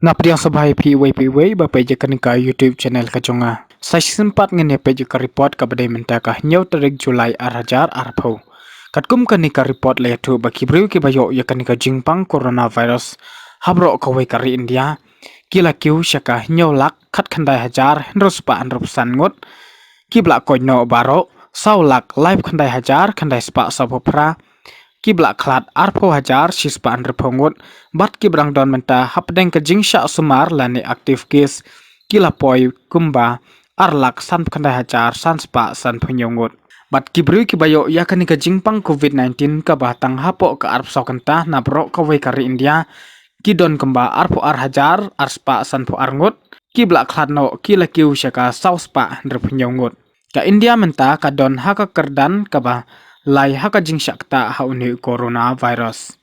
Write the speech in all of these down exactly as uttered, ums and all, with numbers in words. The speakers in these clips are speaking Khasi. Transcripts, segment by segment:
Nga pdiang sngewbha ïa phi iwei pa iwei ba peit ïa kane ka YouTube channel ka jong nga. Sa shisien pat ngin ïa peit ïa ka report kaba dei mynta ka hynñiew tarik July ar hajar arphew. Katkum kane ka report la ïathuh ba ki briew kiba ïoh ïa kane ka jingpang coronavirus ha baroh kawei ka ri India ki la kiew sha ka hynñiew lak khatkhyndai hajar hynriew spah hynriewphew san ngut. Kiba la koit noh baroh saw lak laiphew khyndai hajar khyndai spah sawphew phra. Kiba la khlad arphew hajar shispah hynriewphew ngut. Bad kiba dang don mynta hapdeng ka jingshah sumar lane active case ki la poi kumba ar lak sanphew khyndai hajar san spah sanphew hynñiew ngut. Bad ki briew kiba ïoh ïa kane ka jingpang covid nineteen kaba tang hapoh ka arphew saw kynta na baroh kawei ka ri India ki don kumba arphew ar hajar ar spah sanphew ar ngut. Kiba la khlad noh ki la kiew sha ka saw spah hynriewphew hynñiew ngut. Ka India mynta ka don ha ka kyrdan kaba lai ha ka jingshah ktah ha une u coronavirus.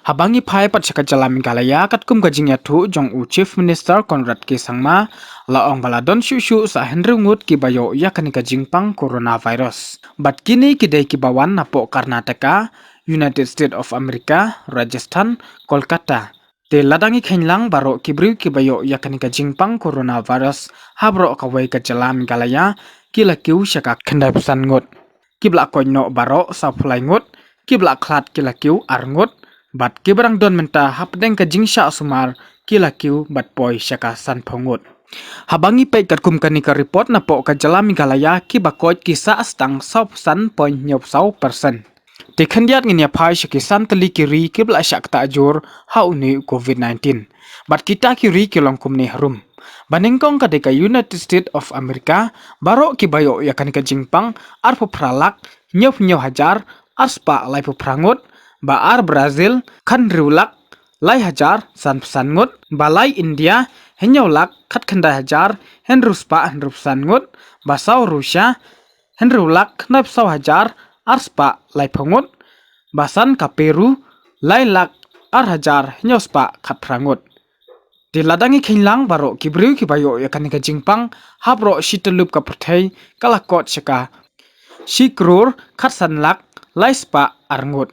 Haba ngi phai pat sha ka jylla Meghalaya, katkum ka jingïathuh jong u Chief Minister Conrad K Sangma, la ong ba la don shuh shuh sa hynriew ngut kiba ïoh ïa kane ka jingpang coronavirus. Bad kine ki dei kiba wan napoh Karnataka, United States of America, Rajasthan, Kolkata. Te lada ngi kheiñ lang, baroh ki briew kiba ïoh ïa kane ka jingpang coronavirus ha baroh kawei ka jylla Meghalaya ki la kiew sha ka khyndaiphew san ngut. Kiba la koit noh baroh sawphew lai ngut. Kiba la khlad ki la kiew ar ngut. Bad kiba dang don mynta hapdeng ka jingshah sumar ki la kiew bad poi sha ka sanphew ngut. Haba ngi peit katkum kane ka report napoh ka jylla Meghalaya, kiba koit ki sah sdang sawphew san point hynñiewphew saw percent. Te khyndiat ngin ïa phai sha ki san tylli ki ri kiba la shah ktah jur ha une u covid nineteen. Bad kita ki ri ki long kumne harum. Ba nyngkong ka dei ka United States of America, baroh kiba ïoh ïa kane ka jingpang arphew phra lak hynñiewphew hynñiew hajar ar spah laiphew phra ngut. Ba ar Brazil, khathynriew lak lai hajar sanphew san ngut. Ba lai India, hynñiew lak khatkhyndai hajar hynriew spah hynriewphew san ngut. Ba saw Russia, hynriew lak khyndaiphew saw hajar ar spah laiphew ngut. Ba san ka Peru, lai lak ar hajar hynñiew spah khatphra ngut. Te lada ngi kheiñ lang, baroh ki briew kiba ïoh ïa kane ka jingpang ha baroh shi tyllup ka pyrthei ka la kot sha ka shi klur khatsan lak lai spah ar ngut.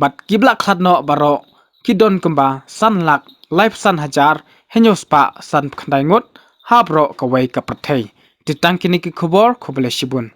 Bad kiba la khlad noh baroh ki don kumba san lak laiphew san hajar hynñiew spah sanphew khyndai ngut ha baroh kawei ka pyrthei. Te tang kine ki khubor, khublei shibun.